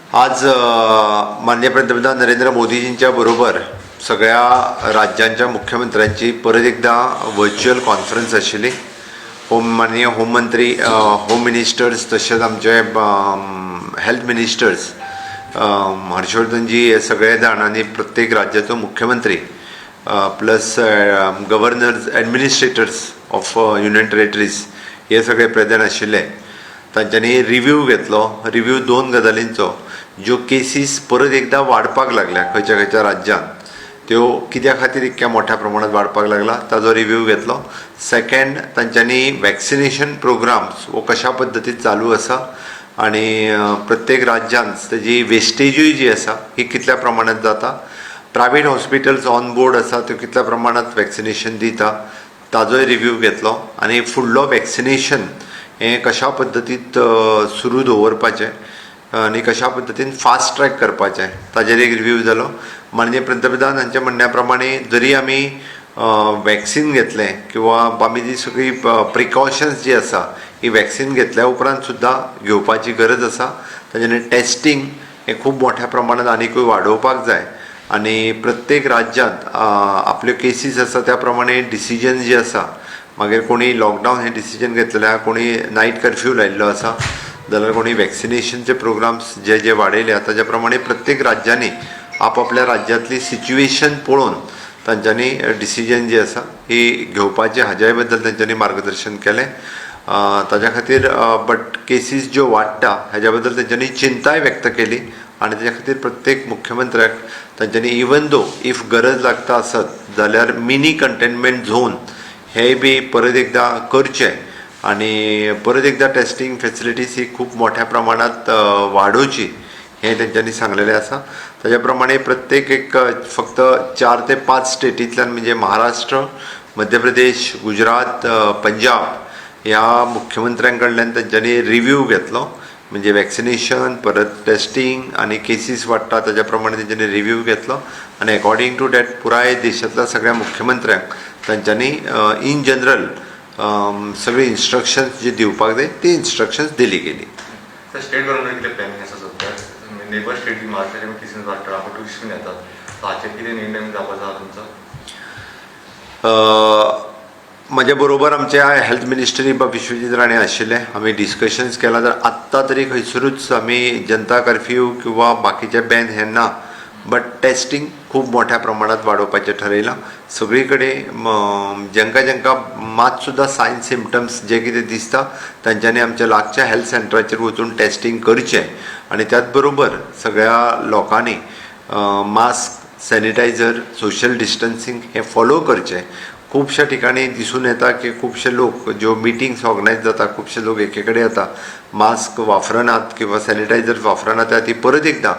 आज माननीय पंतप्रधान नरेंद्र मोदीजींच्या बरोबर सगळ्या राज्यांच्या मुख्यमंत्र्यांची परत एकदा वर्च्युअल कॉन्फरन्स आशिल्ली. होम माननीय होम मंत्री, होम मिनिस्टर्स, तशेंच आमचे हेल्थ मिनिस्टर्स हर्षवर्धनजी, हे सगळे जाण आनी प्रत्येक राज्याचो मुख्यमंत्री plus governors, administrators of union territories हे सगळे प्रेझेंट आशिल्ले. तांच्यांनी रिव्यू घेतलो. रिव्यू दोन गजालींचो: ज्यो केसीस परत एकदां वाडपाक लागल्या खंयच्या खंयच्या राज्यांत, त्यो कित्या खातीर इतक्या मोठ्या प्रमाणात वाडपाक लागला, ताजो रिव्यू घेतलो. सेकंड, तांच्यांनी वॅक्सिनेशन प्रोग्राम्स हो कशा पद्दतीन चालू आसा आनी प्रत्येक राज्यांत तेजी वेस्टेजूय जी आसा ही कितल्या प्रमाणात जाता, प्रायवेट हॉस्पिटल्स ऑन बोर्ड आसा त्यो कितल्या प्रमाणात वॅक्सिनेशन दिता, ताजोय रिव्यू घेतलो. आनी फुडलो वॅक्सिनेशन हें कशा पद्दतीत सुरू दवरपाचें आनी कशा पद्दतीन फास्ट ट्रॅक करपाचें, ताजेर एक रिव्यू जालो. माननीय पंतप्रधान हांच्या म्हणण्या प्रमाणे जरी आमी वॅक्सिन घेतलें किंवा आमी जी सगळी प्रिकॉशन्स जी आसा ही वॅक्सिन घेतल्या उपरांत सुद्दां घेवपाची गरज आसा. ताज्यानी टेस्टींग हें खूब मोठ्या प्रमाणात आनिकूय वाडोवपाक जाय आनी प्रत्येक राज्यांत आपल्यो केसीस आसा त्या प्रमाणे डिसिजन जे आसा, मागीर कोणी लॉकडावन हें डिसिजन घेतलेलें आहा, कोणी नायट कर्फ्यू लायिल्लो आसा, जाल्यार कोणी वॅक्सिनेशनचे प्रोग्राम्स जे जे वाडयल्या, ताज्या प्रमाणे प्रत्येक राज्यांनी आपापल्या राज्यांतली सिच्युएशन पळोवन तांच्यांनी डिसिजन जी आसा ही घेवपाची, हाज्याय बद्दल तांच्यांनी मार्गदर्शन केलें. ताज्या खातीर बट केसीस ज्यो वाडटा हाज्या बद्दल तेंच्यांनी चिंताय व्यक्त केली आनी तेज्या खातीर प्रत्येक मुख्यमंत्र्याक तांच्यांनी इवन दो if गरज लागता आसत जाल्यार मिनी कंटेनमेंट झोन हेय बी परत एकदां करचें आनी परत एकदां टेस्टींग फेसिलिटीज ही खूब मोठ्या प्रमाणात वाडोवची, हें तेंच्यांनी सांगलेलें आसा. ताज्या प्रमाणे प्रत्येक एक फक्त 4 ते 5 स्टेटींतल्यान, म्हणजे महाराष्ट्र, मध्य प्रदेश, गुजरात, पंजाब ह्या मुख्यमंत्र्यां कडल्यान तेंच्यांनी रिव्यू घेतलो. म्हणजे वॅक्सिनेशन, परत टेस्टींग आनी केसीस वाडटा ताज्या प्रमाणे तेंच्यांनी रिव्यू घेतलो आनी एकॉर्डींग टू that पुराय देशांतल्या सगळ्या मुख्यमंत्र्यांक तांच्यांनी इन जनरल सगळी इन्स्ट्रक्शन्स जी दिवपाक जाय ती इन्स्ट्रक्शन्स दिली गेली. सर, स्टेट गव्हर्मेंट कितें प्लॅनिंग आसा सध्या? नेबर स्टेट महाराष्ट्राचे केसीस वाडटा, हांगा टुरिस्ट बीन येतात, सो हाचेर कितें निर्णय जावपाचो आहा तुमचो? म्हज्या बरोबर आमचे हेल्थ मिनिस्टरी विश्वजीत राणे आशिल्ले. आमी डिस्कशन्स केला. तर आत्तां तरी खंयसरूच आमी जनता कर्फ्यू किंवा बाकीचे बॅन हे ना, बट टेस्टींग खूब मोठ्या प्रमाणात वाडोवपाचें ठरयलां. सगळी कडेन जांकां जांकां मात सुद्दां सायन सिमटम्स जे कितें दिसता, तांच्यांनी आमच्या लागच्या हेल्थ सेंटराचेर वचून टेस्टींग करचें आनी त्याच बरोबर सगळ्या लोकांनी मास्क, सॅनिटायझर, सोशल डिस्टन्सींग हें फॉलो करचें. खुबश्या ठिकाणी दिसून येता की खुबशे लोक, ज्यो मिटिंग्स ऑर्गनायज जाता, खुबशे लोक एके कडेन येता, मास्क वापरनात किंवा सॅनिटायझर वापरनात. त्या खातीर परत एकदां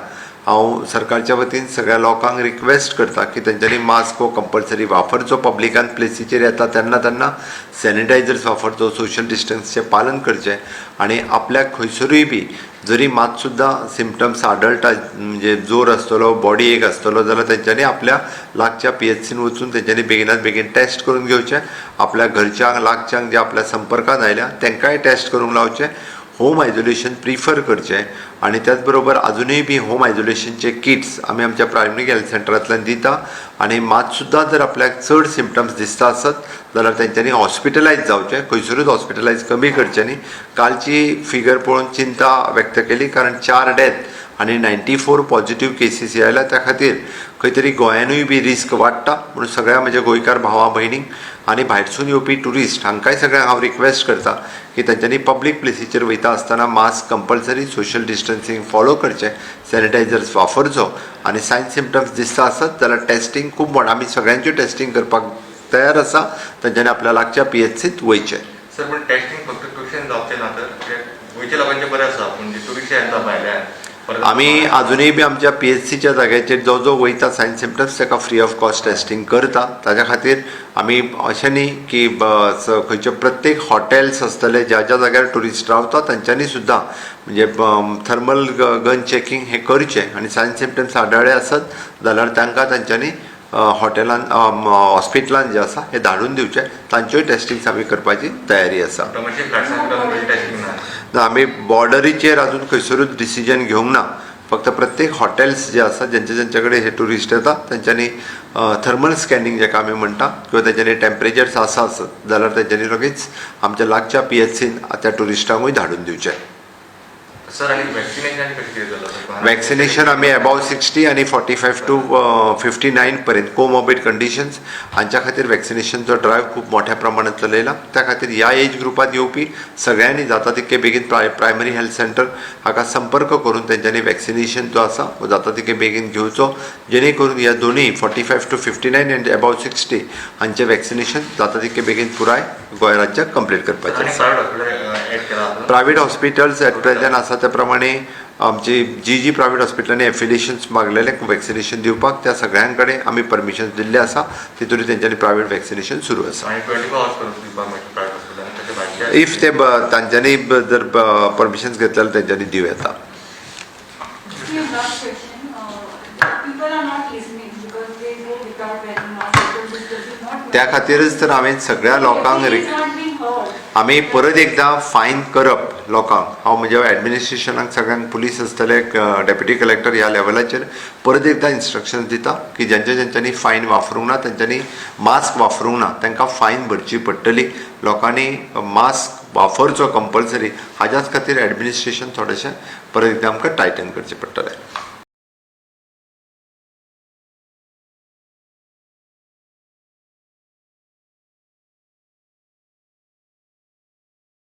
हांव सरकारच्या वतीन सगळ्या लोकांक रिक्वेस्ट करता की तेंच्यांनी मास्क हो कंपल्सरी वापरचो, पब्लिकान प्लेसीचेर येता तेन्ना तेन्ना सॅनिटायझर्स वापरचो, सोशल डिस्टन्सचें पालन करचें आनी आपल्याक खंयसरूय बी जरी मात सुद्दां सिमटम्स आढळटा, म्हणजे जोर आसतलो, बॉडी एक आसतलो, जाल्यार तेंच्यांनी आपल्या लागच्या पीएचसीन वचून तेंच्यांनी बेगिनात बेगीन टेस्ट करून घेवचें. आपल्या घरच्यांक, लागच्यांक, जे आपल्या संपर्कान आयल्या तांकांय टेस्ट करूंक लावचें. होम आयजोलेशन प्रिफर करचें आनी त्याच बरोबर आजुनूय बी होम आयजोलेशनचे किट्स आमी आमच्या प्रायमरी हेल्थ सेंटरांतल्यान दिता. आनी मात सुद्दां जर आपल्याक चड सिमटम्स दिसता आसत जाल्यार तेंच्यांनी हॉस्पिटलायज जावचें. खंयसरूच हॉस्पिटलायज कमी करचें न्ही. कालची फिगर पळोवन चिंता व्यक्त केली, कारण चार डेथ आनी 94 पॉझिटीव केसीस आयल्या. त्या खातीर खंय तरी गोंयानूय बी रिस्क वाडटा. म्हणून सगळ्या म्हज्या गोंयकार भावा भयणींक आनी भायरसून येवपी ट्युरिस्ट हांकांय सगळ्यांक हांव रिक्वेस्ट करता की तेंच्यांनी पब्लीक प्लेसीचेर वयता आसतना mask compulsory, social distancing follow करचें, सॅनिटायझर्स वापरचो आनी सायन सिमटम्स दिसता आसत जाल्यार टेस्टींग खूब मोड, आमी सगळ्यांच्यो टेस्टींग करपाक तयार आसा. तेंच्यांनी आपल्या लागच्या पीएचसीत वयचें. सर, पण टेस्टिंग फक्त ट्युशन जावचें ना तर, कित्याक गोंयच्या लोकांचें बरें आसा, पूण जे टुरिस्ट येता भायल्यान परत आमी आजुनूय बी आमच्या पीएचसीच्या जाग्याचेर जो जो वयता सायन सिमटम्स ताका फ्री ऑफ कॉस्ट टेस्टींग करता. ताज्या खातीर आमी अशें न्ही की खंयचे प्रत्येक हॉटेल्स आसतले, ज्या ज्या जाग्यार ट्युरिस्ट रावता, तांच्यांनी सुद्दां म्हणजे थर्मल गन चॅकिंग हें करचें आनी सायन सिमटम्स आढळ्ळे आसत जाल्यार तांकां तांच्यांनी हॉटेलान, हॉस्पिटलान जें आसा हें धाडून दिवचें. तांच्योय टेस्टिंग्स आमी करपाची तयारी आसा. कमर्शियल फ्लॅट्सांक टेस्टिंग ना? ना, आमी बॉर्डरीचेर अजून खंयसरूच डिसिजन घेवंक ना. फक्त प्रत्येक हॉटेल्स जे आसा, ज्यांचे ज्यांचे कडेन हे ट्युरिस्ट येता, तेंच्यांनी थर्मल स्कॅनिंग जेका आमी म्हणटा किंवा तेंच्यांनी टेम्परेचर्स आसा आसत जाल्यार तेंच्यांनी लगेच आमच्या लागच्या पीएचसीन त्या ट्युरिस्टांकूय धाडून दिवचें. सर, आनी वॅक्सिनेशन कशें कितें जालां? वॅक्सिनेशन आमी एबाव 60 आनी 45 to 59 पर्यंत कोमॉर्बिड कंडिशन्स हांच्या खातीर वॅक्सिनेशनचो ड्रायव्ह खूब मोठ्या प्रमाणात चलयला. त्या खातीर ह्या एज ग्रुपात येवपी सगळ्यांनी जाता तितके बेगीन प्रायमरी हेल्थ सेंटर हाका संपर्क करून तेंच्यांनी वॅक्सिनेशन जो आसा हो जाता तितके बेगीन घेवचो, जेणे करून ह्या दोनूय 45 to 59 and above 60 हांचें वॅक्सिनेशन जाता तितके बेगीन पुराय गोंय राज्याक कंप्लीट करपाचें आनी आसा. प्रायवेट हॉस्पिटल एड केला आतां? प्रायवेट हॉस्पिटल्स एट प्रेझेंट आसा त्या प्रमाणे आमची जी जी प्रायवेट हॉस्पिटलांनी एफिलिएशन्स मागलेले वॅक्सिनेशन दिवपाक, त्या सगळ्यां कडेन आमी परमिशन दिल्लें आसा. तितून तेंच्यांनी प्रायवेट वॅक्सिनेशन सुरू आसा. आनी 24 आवर्स करून दिवपाक मेळटा प्रायवेट हॉस्पिटलांनी, तशें भायचे? If ते तांच्यांनी जर परमिशन्स घेतले जाल्यार तेंच्यांनी दिवं येता. Last question. People are not listening because they go without wearing mask because this is not. त्या खातीरच तर हांवें सगळ्या लोकांक It is not being heard. आमी परत एकदां फायन करप लोकांक, हांव म्हज्या एडमिनिस्ट्रेशनाक सगळ्यांक, पुलीस आसतले, डेप्युटी कलेक्टर, ह्या लेवलाचेर परत एकदां इन्स्ट्रक्शन्स दिता की ज्यांच्या ज्यांच्यांनी फायन वापरूंक ना, तेंच्यांनी मास्क वापरूंक ना, तांकां फायन भरची पडटली. लोकांनी मास्क वापरचो कंपल्सरी. हाज्याच खातीर एडमिनिस्ट्रेशन थोडेशें परत एकदां आमकां टायटन करचें पडटलें.